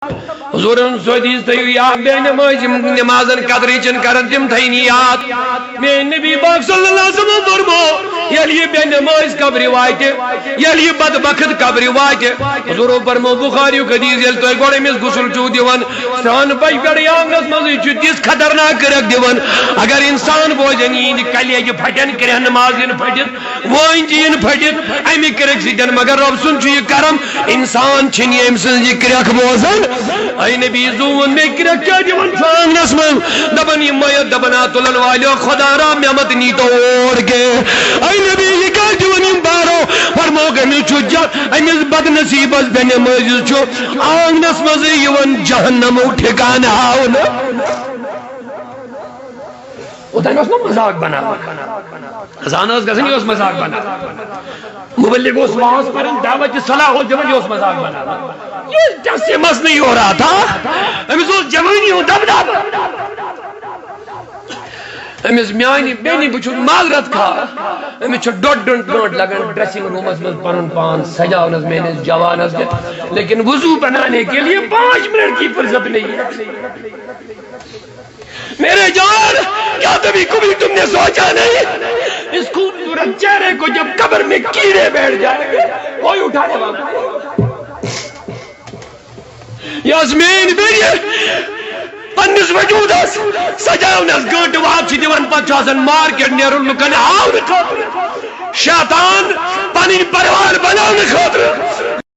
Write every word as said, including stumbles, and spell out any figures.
حضورن سو حدیث تھٲیِو یاد، بے نمٲزۍ یِم نمازن قدرٕے چھِنہٕ کران، تِم تھٲیِن یاد۔ میٲنۍ نبی پاک صلی اللہ علیہ وسلم فرمو، ییٚلہِ یہِ بے نمٲزۍ قبرِ واتہِ، ییٚلہِ یہِ بدبخت قبرِ واتہِ، حضورو فرمو بخاریُک حدیث، ییٚلہِ تُہۍ گۄڈٕ أمِس غسل چھِو دِوان، سرٛان پچہِ پٮ۪ٹھٕے آنٛگنس منٛزٕے چھُ تِژھ خطرناک کرٛٮ۪کھ دِوان، اگر انسان بوزن یِہنٛدِ کلیجہِ پھٹن، کرٛٮ۪ہن مازن پھٹن، وٲنجہِ یِن پھٔٹِتھ امہِ کرٛٮ۪کہِ سۭتۍ، مگر رۄب سُنٛد چھُ یہِ کرم، انسان چھِنہٕ ییٚمہِ سٕنٛز یہِ کرٛٮ۪کھ بوزان۔ اے نبی، زوٗن مےٚ کرٛٮ۪کھ کیٛاہ دِوان چھُ آنٛگنس منٛز؟ دپان یِم میت، دپان آ تُلن والیو، خدا را مےٚ مت نیٖتو اور کے۔ اے نبی، یہِ کیٛاہ دِوان یِم بارو؟ فرموکھ أمِس چھُ ج-، أمِس بدنصیٖبس بے نمٲزِس چھُ آنٛگنس منٛزٕے یِوان جہنمُک ٹھِکانہٕ ہاونہٕ۔ اوٚتام اوس نہ مذاق بناوان۔ اذان ٲس گژھان، یہِ اوس مذاق بناوان۔ مبلغ اوس واز پران، دعوت صلاح اوس دِوان، یہِ اوس مذاق بناوان۔ یہِ ٹس یہِ مس نہٕ یورٕ آتا۔ أمِس اوس جوٲنی ہُنٛد دبدبہٕ۔ أمِس میانہِ بیٚنہِ، بہٕ چھُس معذرت خواہ، أمِس چھُ ڈۄڈ ڈۄڈ گٲنٛٹہٕ لگان ڈریسنگ رومس منٛز پنُن پان سجاونس میٲنِس جوانس کیُتھ، لیکن وضو بنانے کے لیے پانچ منٹ کی فرصت نہیں ہے۔ میرے جان، کیا کبھی کبھی تم نے سوچا نہیں، اس خوبصورت چہرے کو جب قبر میں کیڑے بیٹھ جائیں گے، کوئی اٹھانے والا نہیں۔ یۄس میٲنۍ بیٚنہِ پننِس وجوٗدس سجاونس گٲنٛٹہٕ واد چھِ دِوان، پتہٕ چھُ آسان مارکیٹ نیرُن لُکن ہاونہٕ خٲطرٕ، شیطان پنٕنۍ پروار بناونہٕ خٲطرٕ۔